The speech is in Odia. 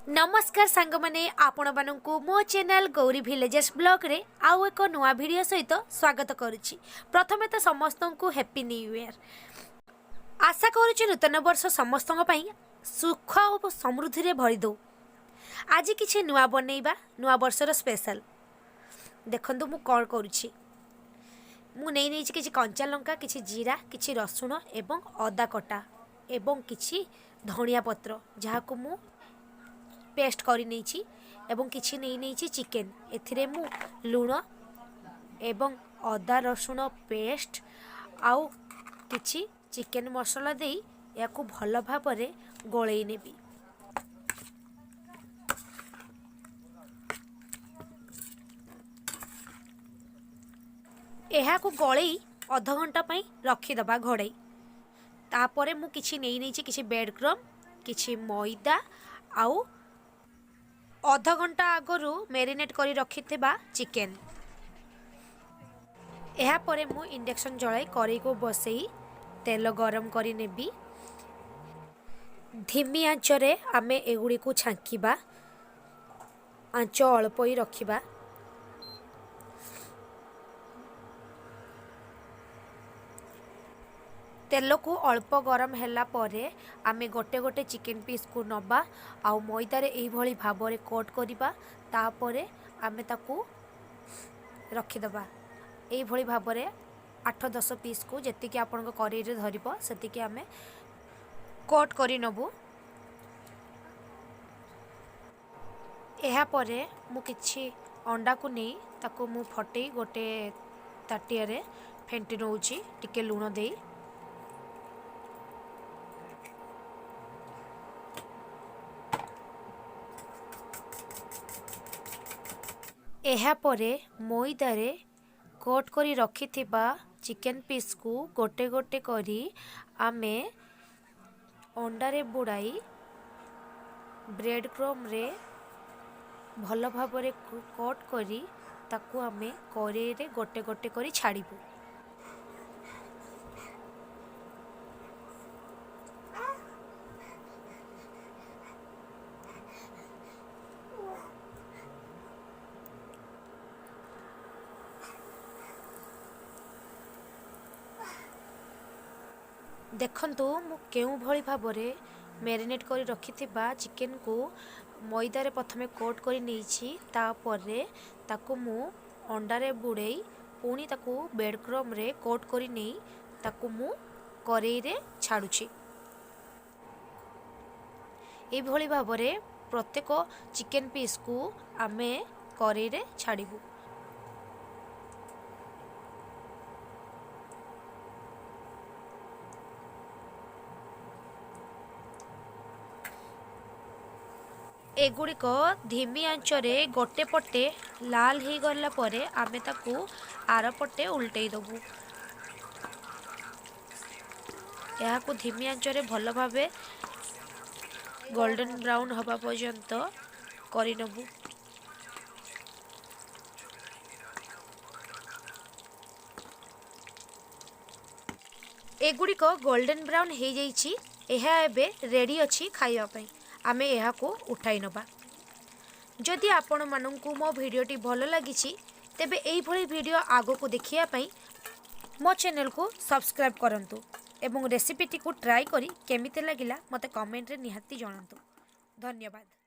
ନମସ୍କାର ସାଙ୍ଗମାନେ, ଆପଣମାନଙ୍କୁ ମୋ ଚ୍ୟାନେଲ୍ ଗୌରୀ ଭିଲେଜେସ୍ ବ୍ଲଗ୍ରେ ଆଉ ଏକ ନୂଆ ଭିଡ଼ିଓ ସହିତ ସ୍ୱାଗତ କରୁଛି। ପ୍ରଥମେ ତ ସମସ୍ତଙ୍କୁ ହ୍ୟାପି ନ୍ୟୁ ଇୟର୍। ଆଶା କରୁଛି ନୂତନ ବର୍ଷ ସମସ୍ତଙ୍କ ପାଇଁ ସୁଖ ଓ ସମୃଦ୍ଧିରେ ଭରିଦେଉ। ଆଜି କିଛି ନୂଆ ବନେଇବା, ନୂଆ ବର୍ଷର ସ୍ପେଶାଲ। ଦେଖନ୍ତୁ ମୁଁ କ'ଣ କରୁଛି। ମୁଁ ନେଇ ନେଇଛି କିଛି କଞ୍ଚା ଲଙ୍କା, କିଛି ଜିରା, କିଛି ରସୁଣ ଏବଂ ଅଦା କଟା ଏବଂ କିଛି ଧଣିଆ ପତ୍ର, ଯାହାକୁ ମୁଁ ପେଷ୍ଟ କରି ନେଇଛି ଏବଂ କିଛି ନେଇ ନେଇଛି ଚିକେନ୍। ଏଥିରେ ମୁଁ ଲୁଣ ଏବଂ ଅଦା ରସୁଣ ପେଷ୍ଟ ଆଉ କିଛି ଚିକେନ୍ ମସଲା ଦେଇ ଏହାକୁ ଭଲ ଭାବରେ ଗୋଳେଇ ନେବି। ଏହାକୁ ଗୋଳେଇ ଅଧଘଣ୍ଟା ପାଇଁ ରଖିଦେବା ଘୋଡ଼େଇ। ତାପରେ ମୁଁ କିଛି ନେଇ ନେଇଛି, କିଛି ବ୍ରେଡ଼ କ୍ରମ୍, କିଛି ମଇଦା ଆଉ ଅଧଘଣ୍ଟା ଆଗରୁ ମ୍ୟାରିନେଟ୍ କରି ରଖିଥିବା ଚିକେନ୍। ଏହାପରେ ମୁଁ ଇଣ୍ଡକ୍ସନ୍ ଜଳାଇ କରେଇକୁ ବସେଇ ତେଲ ଗରମ କରି ନେବି। ଧିମି ଆଞ୍ଚରେ ଆମେ ଏଗୁଡ଼ିକୁ ଛାଙ୍କିବା। ଆଞ୍ଚ ଅଳ୍ପ ହିଁ ରଖିବା। ତେଲକୁ ଅଳ୍ପ ଗରମ ହେଲା ପରେ ଆମେ ଗୋଟେ ଗୋଟେ ଚିକେନ୍ ପିସ୍କୁ ନେବା ଆଉ ମଇଦାରେ ଏଇଭଳି ଭାବରେ କୋଟ୍ କରିବା। ତାପରେ ଆମେ ତାକୁ ରଖିଦେବା। ଏଇଭଳି ଭାବରେ 8-10 ପିସ୍କୁ, ଯେତିକି ଆପଣଙ୍କ କରେଇରେ ଧରିବ ସେତିକି ଆମେ କୋଟ୍ କରି ନେବୁ। ଏହାପରେ ମୁଁ କିଛି ଅଣ୍ଡାକୁ ନେଇ ତାକୁ ମୁଁ ଫଟେଇ ଗୋଟେ ତାଟିଆରେ ଫେଣ୍ଟି ନେଉଛି ଟିକେ ଲୁଣ ଦେଇ। ଏହାପରେ ମଇଦାରେ କୋଟ୍ କରି ରଖିଥିବା ଚିକେନ୍ ପିସ୍କୁ ଗୋଟେ ଗୋଟେ କରି ଆମେ ଅଣ୍ଡାରେ ବୁଡ଼ାଇ ବ୍ରେଡ଼ କ୍ରମ୍ରେ ଭଲ ଭାବରେ କୋଟ୍ କରି ତାକୁ ଆମେ କରେଇରେ ଗୋଟେ ଗୋଟେ କରି ଛାଡ଼ିବୁ। ଦେଖନ୍ତୁ, ମୁଁ କେଉଁଭଳି ଭାବରେ ମ୍ୟାରିନେଟ୍ କରି ରଖିଥିବା ଚିକେନକୁ ମଇଦାରେ ପ୍ରଥମେ କୋଟ୍ କରି ନେଇଛି। ତାପରେ ତାକୁ ମୁଁ ଅଣ୍ଡାରେ ବୁଡ଼େଇ ପୁଣି ତାକୁ ବ୍ରେଡ଼ କ୍ରମ୍ରେ କୋଟ୍ କରି ନେଇ ତାକୁ ମୁଁ କରେଇରେ ଛାଡ଼ୁଛି। ଏଇଭଳି ଭାବରେ ପ୍ରତ୍ୟେକ ଚିକେନ୍ ପିସ୍କୁ ଆମେ କରେଇରେ ଛାଡ଼ିବୁ। ଏଗୁଡ଼ିକ ଧିମି ଆଞ୍ଚରେ ଗୋଟେ ପଟେ ଲାଲ ହେଇଗଲା ପରେ ଆମେ ତାକୁ ଆର ପଟେ ଉଲଟେଇ ଦେବୁ। ଏହାକୁ ଧିମି ଆଞ୍ଚରେ ଭଲ ଭାବେ ଗୋଲ୍ଡେନ୍ ବ୍ରାଉନ୍ ହେବା ପର୍ଯ୍ୟନ୍ତ କରିନେବୁ। ଏଗୁଡ଼ିକ ଗୋଲ୍ଡେନ୍ ବ୍ରାଉନ୍ ହେଇଯାଇଛି। ଏହା ଏବେ ରେଡ଼ି ଅଛି ଖାଇବା ପାଇଁ। ଆମେ ଏହାକୁ ଉଠାଇ ନେବା। ଯଦି ଆପଣମାନଙ୍କୁ ମୋ ଭିଡ଼ିଓଟି ଭଲ ଲାଗିଛି, ତେବେ ଏଇଭଳି ଭିଡ଼ିଓ ଆଗକୁ ଦେଖିବା ପାଇଁ ମୋ ଚ୍ୟାନେଲକୁ ସବସ୍କ୍ରାଇବ୍ କରନ୍ତୁ ଏବଂ ରେସିପିଟିକୁ ଟ୍ରାଏ କରି କେମିତି ଲାଗିଲା ମୋତେ କମେଣ୍ଟରେ ନିହାତି ଜଣାନ୍ତୁ। ଧନ୍ୟବାଦ।